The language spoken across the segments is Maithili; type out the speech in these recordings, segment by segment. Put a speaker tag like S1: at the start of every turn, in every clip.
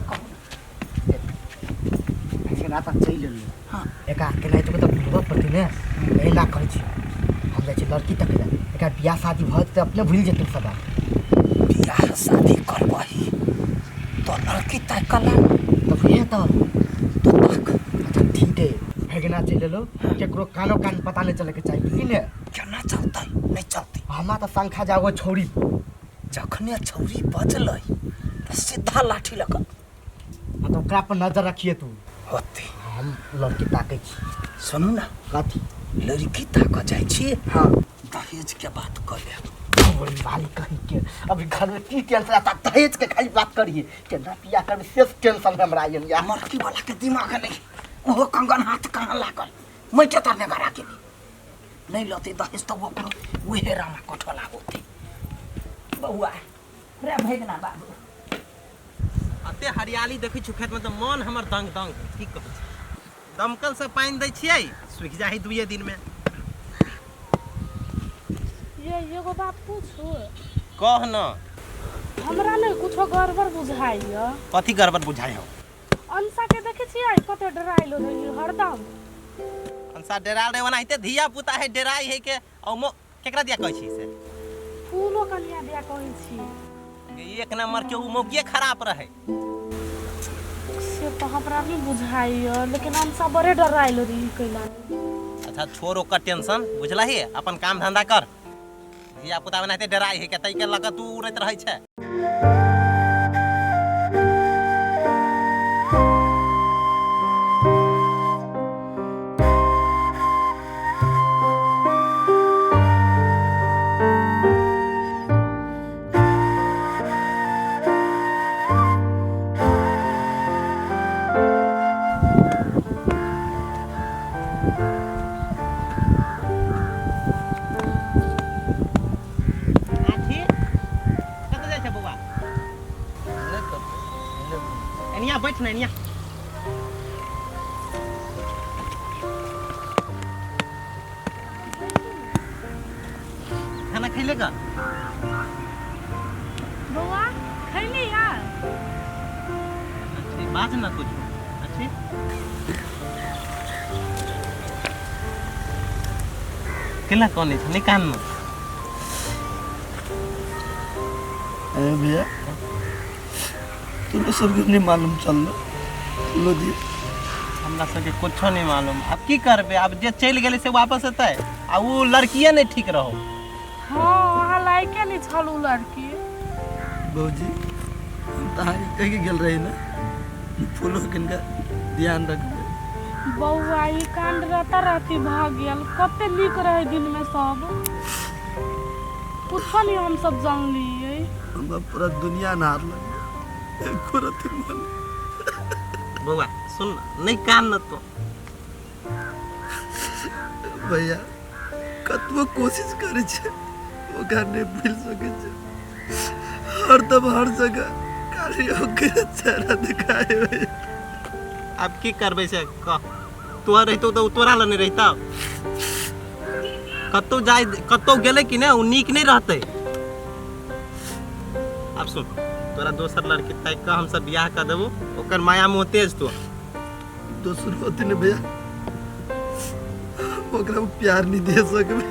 S1: कहू
S2: ना तऽ चलि एलियै।
S1: हाँ।
S2: एकरा केनाहितो तऽ भुलबऽ पड़तै ने। एना करै छी, हम जाइ छी लड़की तक लए। एकरा बियाह शादी भऽ जेतै, अपने भूलि जेतै सब बात।
S1: बियाह शादी करबही तो लड़की ताकला?
S2: तऽ भुलिए तऽ
S1: तो ताक।
S2: अच्छा ठीक है, भगना चलि एलो, केकरो कानो कान पता नहि चलैके चाही, बुझली ने?
S1: केना चलतै? नहि चलतै।
S2: हमरा तऽ शंखा जागो छौड़ी।
S1: जखने छौरी बजलै तऽ सीधा लाठी लऽ कऽ।
S2: हाँ, तऽ ओकरा पर नजर रखिए तू।
S1: होतै।
S2: हम लड़की ताकै छी।
S1: सुनू ने।
S2: कथी?
S1: लड़की ताकऽ जाइ छी।
S2: हाँ।
S1: दहेज के बात कऽ लेब।
S2: बोली वाली कहीं के अभी घर में की टेंशन आता, दहेज के खाली बात करिए, केना बियाह करबे से टेंशन में हमरा आयल या।
S1: मरकी वाला के दिमाग नहीं, ओहो कंगन हाथ कहाँ लागल, मैटे तर ने गरा गेली। नहीं लते दहेज तऽ ओकरो उहे रामा कठोला होते। बौआ रे भेजना बाबू,
S3: एते हरियाली देखै छी खेतमे तऽ मन हमर दंग दंग। की कहै छै, दमकल से पानि दै छियै, सूखि जाइ है दुइए दिनमे।
S4: ये एगो बात पूछू?
S3: कह न।
S4: हमरा ने कुछो गड़बड़ बुझाइया।
S3: कथी गड़बड़ बुझाइ हौ?
S4: अंशा के देखै छियै कते डराइल रहै हरदम।
S3: अंशा डराल रहे ओनाहिते, धिया पुता है, डराइ है के। आ मो केकरा दिया कहै छी से?
S4: फूलो कनिया दिया कहै छी।
S3: एक नंबर के उ मौगिए खराब रहे।
S4: से तऽ हमरा नहि बुझाइया, लेकिन अंशा बड़े डराइल रही कैला।
S3: अच्छा छोड़ ओकर टेंशन, बुझलही? अपन काम धंधा कर। धिया पुता ओनाहिते डराइ है के, तै के लऽ कऽ तू उड़ैत रहै छै। आठी कतऽ जाइ छै बौआ? एनिया बैठ ने एनिया। खाना खैले का
S4: बौआ? खैली यार?
S3: अच्छी बाज ना कुछ। अच्छी केला कने छै? नहि कान।
S5: अरे भैया, तोरो सबके नहीं मालूम चललो लो दिए?
S3: हमरा सबके कुछो नहीं मालूम। आब की करबै? आब जे चलि गेलै से वापस एतै? आ उ लड़किए नहीं ठीक रहो।
S4: हाँ, अहाँ लायके नहि छल उ लड़की।
S5: भौजी, हम तऽ अहाँके कहि के गेल रही ने, फूलो किनका ध्यान रखबै।
S4: बौआ, ई कांड राताराती भऽ गेल। कते नीक रहै दिनमे सब, कुछो नहि हमसब जानलियै।
S5: हमरा पूरा दुनिया अन्हार लगे, एको रत्ती मन।
S3: बौआ सुन न, नहीं कान न तो।
S5: भैया, कतबो कोशिश करै छै, ओकरा नहि भूलि सकै छै। हरदम हर जगह खाली ओकरे चेहरा देखाय भैया।
S3: आब की करबै से कह। तोहर रहितौ तऽ उ तोरा लग नहि रहितौ? कतौ जाय, कतौ गेलै कि नहि, उ नीक नहि रहतै। आब सुन, तोरा दोसर लड़की ताकि कऽ हमसब बियाह कऽ देबो, ओकर माया मोह तेज तो।
S5: दोसर होते ने भैया, ओकरा प्यार नहीं दे सकबै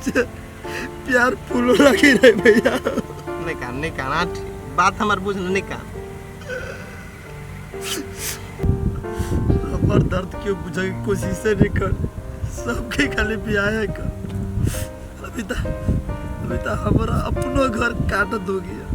S5: जे प्यार फूलो लगी रहे भैया।
S3: नहि कान, नहि कान। आठ बात हमर बुझ, नहि कान।
S5: हमर दर्द क्यों बुझे के कोशिश नहीं कर, सबके खाली बियाह कर। अभी तक हमारा अपनो घर काटत हो गया,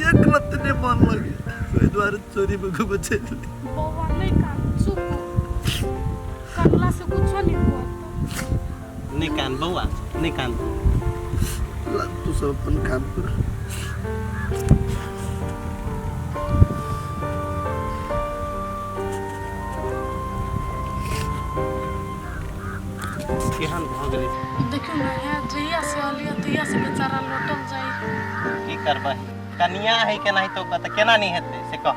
S5: एक रत्ती नहीं मन लगे, ओहि दुआरे चोरी में घूमे चलि।
S4: बौआ, नहि कान, चुप। कानला से कुछो नहीं हुआ।
S3: नहि कान बौआ, नहि कान।
S5: ला, तू सब अपन काम कर।
S3: केहन भऽ गेलै?
S4: देखियौ ने, हे जहिया से अलियै तहिया से बेचारा लोटल जाइ।
S3: की करबै, कनिया है केनाहितो कऽ, तऽ केना नहि हेतै से कह।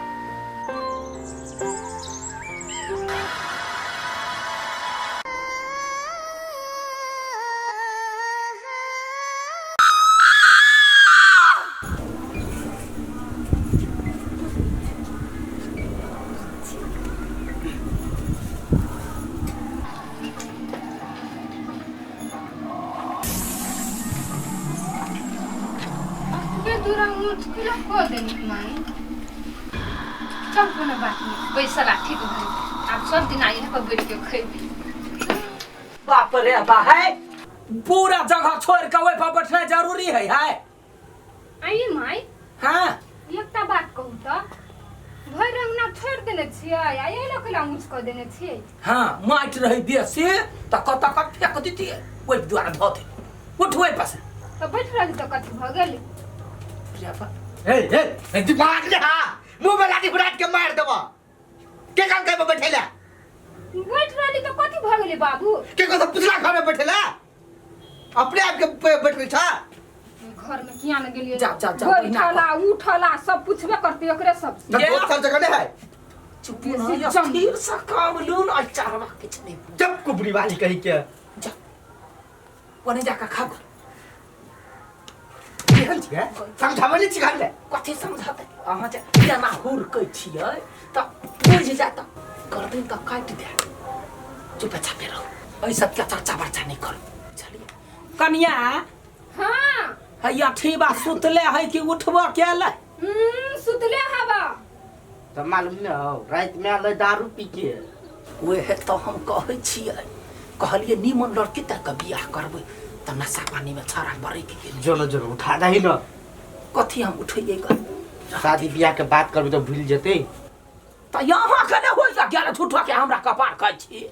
S6: ऊँच केला कऽ देली माई? चल कोनो बात नहीं, बैसला ठीक भइल। आब सब दिन यहाँ पर बैठ के खैबी।
S1: बाप रे बा है, पूरा जगह छोड़ के ओहि पर बैठना जरूरी है है?
S6: आई माई।
S1: हाँ।
S6: एकटा बात कहू तऽ, भरि अंगना छोड़ि देने छियै आ एहि लऽ केला ऊँच कऽ देने छियै?
S1: हाँ, माटि रहै बेसी तऽ कतऽ कत फेक दितियै, ओहि दुआरे धऽ दे। उठ ओहि पर से।
S6: तऽ बैठ रहली तऽ कथी भऽ गेल?
S1: रे बा।
S2: ए ए, दिमाग ने, हा, मुंह में लाठी फुराट के मार देबो। के काम के बैठेला?
S6: बैठ रहली तऽ कथी भऽ गेलै बाबू?
S2: के को पुछला घर में बैठेला? अपने आप के बैठल छा।
S6: घर में किया न गेलियै?
S1: जा, जा, जा,
S6: बैठला उठला सब पूछबे करती ओकरे सब।
S2: तो दोसर जगह नहीं है।
S1: चुप ना, स्थिर से काम लू ना, चारवा किछु नहीं।
S2: जब कुबरी वाली कही के
S1: जा, ओने जाके खा।
S2: केहन छियै? समझाबै नहि छी घर ले।
S1: कथी समझाते? अहाँ जे जेना हुरकै छियै तऽ बुझि जायत, गर्दन तऽ काटि देत। चुपे चापे रहू, एहि सबके चर्चा वर्चा नहि करू, बुझलियै? कनिया।
S6: हाँ।
S1: हैया ठीबा सुतले है कि उठबो केलै?
S6: सुतले हवा।
S3: तऽ मालूम नहि हौ, राति में आलै दारू पी के।
S1: उएह तऽ हम कहै छियै, कहलियै नीमन लड़की तक बियाह करबै तऽ नशा पानीमे छाड़ा बरकि गेल।
S3: जो न, जो न, उठा दही न।
S1: कथी हम उठैयै गऽ?
S3: शादी बियाह के बात करबी तऽ भूलि जेतै।
S1: तऽ यहाँ के नहि होइए गेल, झूठो के हमरा कपार खाइ छी।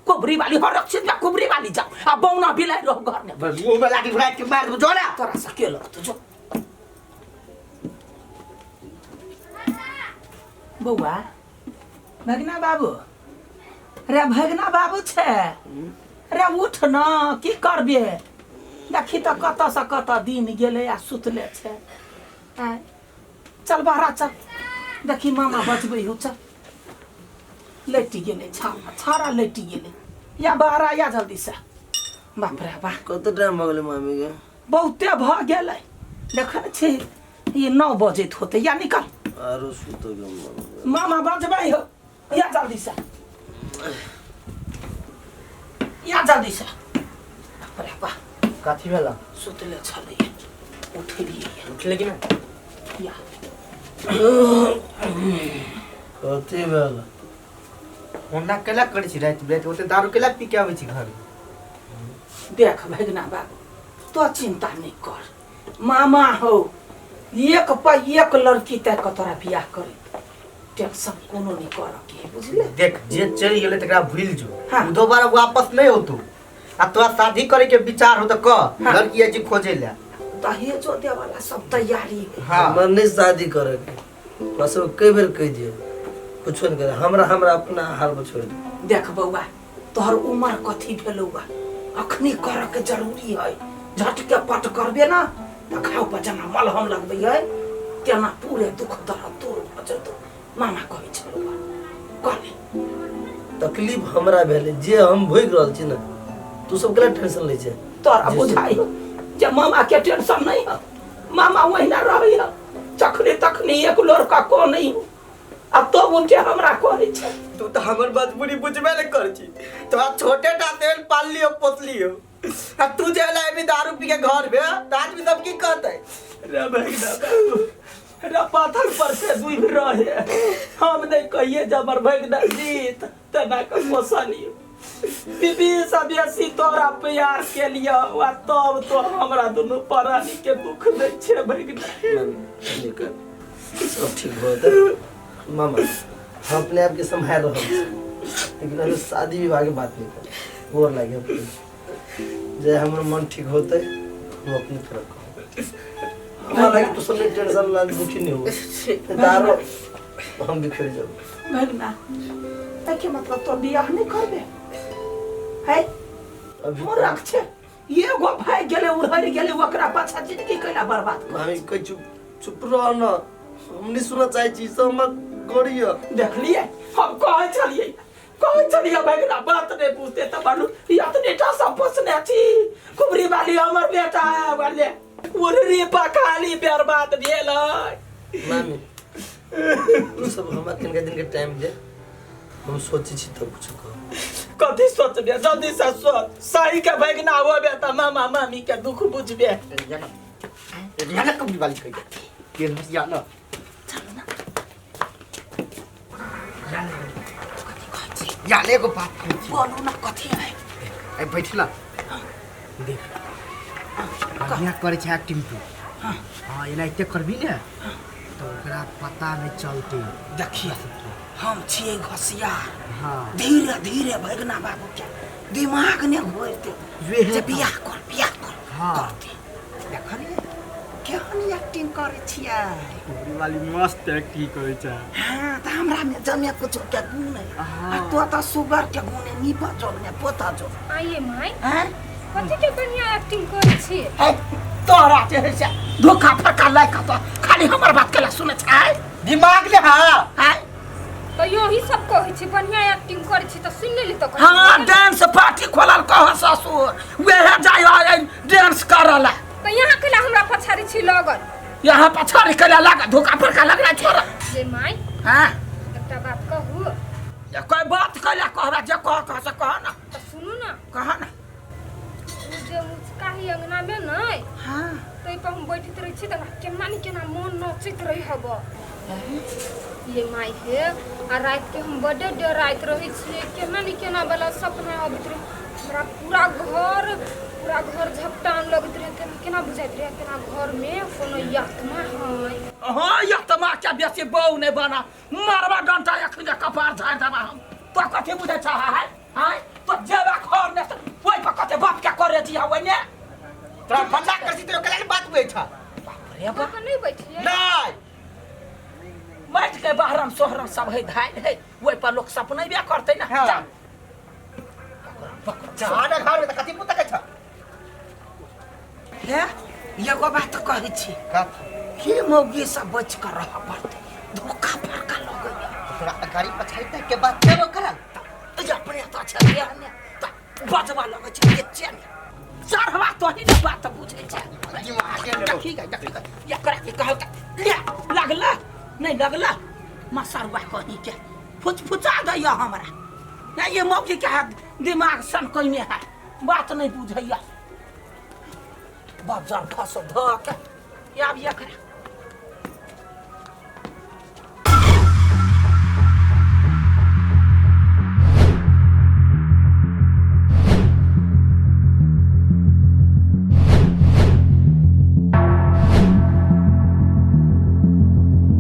S1: कुबरी वाली हर रक्षित में कुबरी वाली जाओ आ बौना बिलाई रहो घर में।
S3: बस मुंह में लाठी फुराट के मार देबो, जो ना।
S1: तोरा से के लगतो? जो बौआ। भगना बाबू रे, भगना बाबू छै रे, उठ न, की करबे? देखी तऽ कतऽ से कतऽ दिन गेलै आ सुतले छै। आँय, चल बहरा चल, देखी मामा बजबै हो। चल, लटि गेलै छाड़ा, छाड़ा लटि गेलै। या बहरा या जल्दी से। बाप रे बाप।
S5: कते टाइम भऽ गेलै मामी के?
S1: बहुते भऽ गेलै, देखै छी ई 9 बजैत होतै। या निकल।
S5: आरो सुतऽ के मन।
S1: मामा बजबै हो, या जल्दी से, या जल्दी से। बाप रे बाप।
S3: कथी भेल?
S1: सुतले छलै, उठलियै।
S3: उठले कि नहि?
S1: या।
S5: कथी भेल?
S3: ओना केला करै छी राति बिराति? ओते दारू केला पी के आबै छी घर?
S1: देख भगना बाबू, तो चिंता नहीं कर, मामा हो एक पर एक लड़की तक तोरा बियाह करे, टेंशन कोनो नहीं कर के, बुझले?
S3: देख, जे चलि गेलै तकरा भूलि जो।
S1: हाँ।
S3: उ दोबारा वापस नहि औतौ। आ तोरा शादी करे के विचार हो तऽ कह।
S1: हाँ।
S3: लड़की अछि खोजे ले।
S1: दहेजो देवाला सब तैयारी है।
S3: हाँ।
S5: हमरा नहि शादी करे के, बस ओ कई बेर कहि दियौ, कुछो नहि करे। हमरा हमरा अपना हाल पर छोड़ि दियौ।
S1: देख बौआ, तोहर उम्र कथी भेलौ? अखनी कर के जरूरी है। झटके पट करबे ना तऽ घाव पर जेना मलहम लगबै है तेना पूरे दुख दर्द दूर भऽ जेतौ। मामा कहै छलौ कहले।
S5: तकलीफ हमरा भेलै जे हम भोगि रहल छी ने, तू सब केला टेंशन लै छै?
S1: तोरा
S5: जे
S1: बुझाइ हो जे मामा के टेंशन नहीं है? मामा वहिना रही है, जखनी तखनी एक लड़का को नहीं हो, आ तो उनके हमरा कहै छै।
S2: तू तऽ हमर मजबूरी बुझबे नहि करै छी। तोरा छोटे टा तेल पाललियो पोसलियो, आ तू जे एला अभी दारू पी के घर में, तऽ आदमी सब की कहतै?
S1: रे भगना बाबू रे, पाथर पर से डूबि रहे हम नहीं कहिए जबर भगना जीत तेना के पोसलियो। बीबी सब बेसी तोरा प्यार के लिए आ तब तो हमरा दुनू प्राणी के दुख दै छै भगना।
S5: मामी निकल, सब ठीक भऽ जेतै। मामा, हम अपने आप के सम्हारि रहल छी, लेकिन अभी शादी विवाह के बात नहीं कर गोर लागे हम। जे हमर मन ठीक होतै हम अपने तरफ कहब। हमरा लागे तू सब नहीं टेंशन ला, दुखी नहीं हो, दारो हम बिखर जाब।
S1: भगना, के मतलब तो बियाह नहीं करबे है?
S5: अभी
S1: मूर्ख छै, एगो भाई गेलै उड़हरि गेलै, ओकरा पाछा जिंदगी कैला बर्बाद कर?
S5: मामी कह, चुप चुप रह न, हम नहीं सुनना चाहै छी सब, हमरा करिय।
S1: देखलियै, हम कहै छलियै, कहै छलियै भगना बात नहि बुझते तऽ बालू एतने टा सब पोसने छी। कुबरी वाली हमर बेटा है बोले उड़री पखाली बर्बाद भेल है।
S5: मामी, तू सब हमरा कनिका दिन के टाइम दे, हम सोचै छी तब कुछ कहब।
S1: कथी सोचबे? जल्दी से सोच, सही के भगना होबे तऽ मामा मामी के दुख बुझबे।
S2: जाना कुबरी वाली कही के। गेल हसिया न।
S1: चलू ना। कथी कहै छी?
S2: या ले एगो बात कहै छी।
S1: बोलू ना, कथी है?
S2: ए बैठ ना, देख, बढ़िया करै छै एक्टिंग तू। हाँ, एनाहिते करबी ने तऽ ओकरा पता नहि चलतै।
S1: देखिए, हम छियै होशियार।
S2: हाँ।
S1: धीरे धीरे भगना बाबू के दिमाग ने घोरते
S2: वेहे
S1: जे
S2: तऽ।
S1: बियाह कर, बियाह कर।
S2: हाँ।
S1: करते देखलिए केहन एक्टिंग करै छियै।
S2: तोरी वाली मस्त एक्टिंग करै छै।
S1: हाँ, तऽ हमरा में जमे कुछो के गुण है।
S2: हाँ।
S1: आ तो तऽ सुगर के गुण है, नीपा जोग ने पोता जोग।
S6: आइए माय।
S1: हैं?
S6: कथी के बढ़िया एक्टिंग करै छी?
S1: है तोरा जे है से धोखा फरका लय कऽ तऽ खाली हमर बात केला सुनै छै।
S2: दिमाग ले। हाँ।
S1: हैं?
S6: तऽ यही सब कहै छी बढ़िया एक्टिंग करै छी, तऽ सुनि लेली तऽ कहै
S1: हाँ,
S6: छी।
S1: डांस पार्टी खोलल कह ससुर, वह जाय आय डांस करल।
S6: तऽ यहाँ केला हमरा पछाड़ी छी लगल?
S1: यहाँ पछाड़ी केला लगा धोखा फरका लगला छोड़।
S6: जे माय।
S1: हाँ।
S6: एकटा बात कहू?
S1: या कोई बात कैला कहबा, जे कह कह से कह ना।
S6: तऽ सुनू ना।
S1: कह ना।
S6: ओ जे मुचकाही अंगना में नै,
S1: हाँ।
S6: ताहि पर हम बैठैत रहै छी तऽ हमरा केना ने केना मोन नचैत रहै हब ये माय हे। आ राति के हम बड्ड डराइत रहै छियै, केना ने केना वाला सपना अबैत रहै हमरा। पूरा घर झपटान लगैत रहै, केना केना बुझाइत रहै, केना घर में कोनो आत्मा है।
S1: हाँ, यह तो माँ क्या बेसी बहू नहीं बना, मारवा डंटा अखन कपार झाड़ देबा हम। तो कथी बुझै छह है? हाँ, तो जेबा घर ने ओइ पर कते बाप के करे दिया ओइ ने।
S2: तोरा मजाक करै छी तऽ ओकरा लेल बात बुझै छ।
S1: बाप रे बाप।
S6: अहाँ नहि बैठियै?
S2: नहि।
S1: माटि के बहरम सोहरम सब है धायल है, ओइ पर लोक सपनेबे करतै ना।
S2: हाँ।
S1: जा पकड़, पकड़।
S2: जा ना घर में तऽ कथी पुतकै छ?
S1: हे, एगो बात कहै छी।
S2: कथी?
S1: की मौगी सब बच कर रह पड़तै, धोखा फरका लगैया।
S2: तोरा गाड़ी पछाड़ी तक के बात केबो करल।
S1: तऽ अपने तऽ छलियै ने तऽ बजबा लगै छै के चेने चढ़वा, तोही ने बात बुझै छै। देखी गई, देखी गई, एकरा के कहल तऽ ले लगला नहि लगला मसरुआ कहीं के फुचफुचा दैया हमरा। नहीं, ये मौगी के हाथ दिमाग सन कइने है, बात नहीं बुझैया। बाजार फसो धऽ के आब एकरा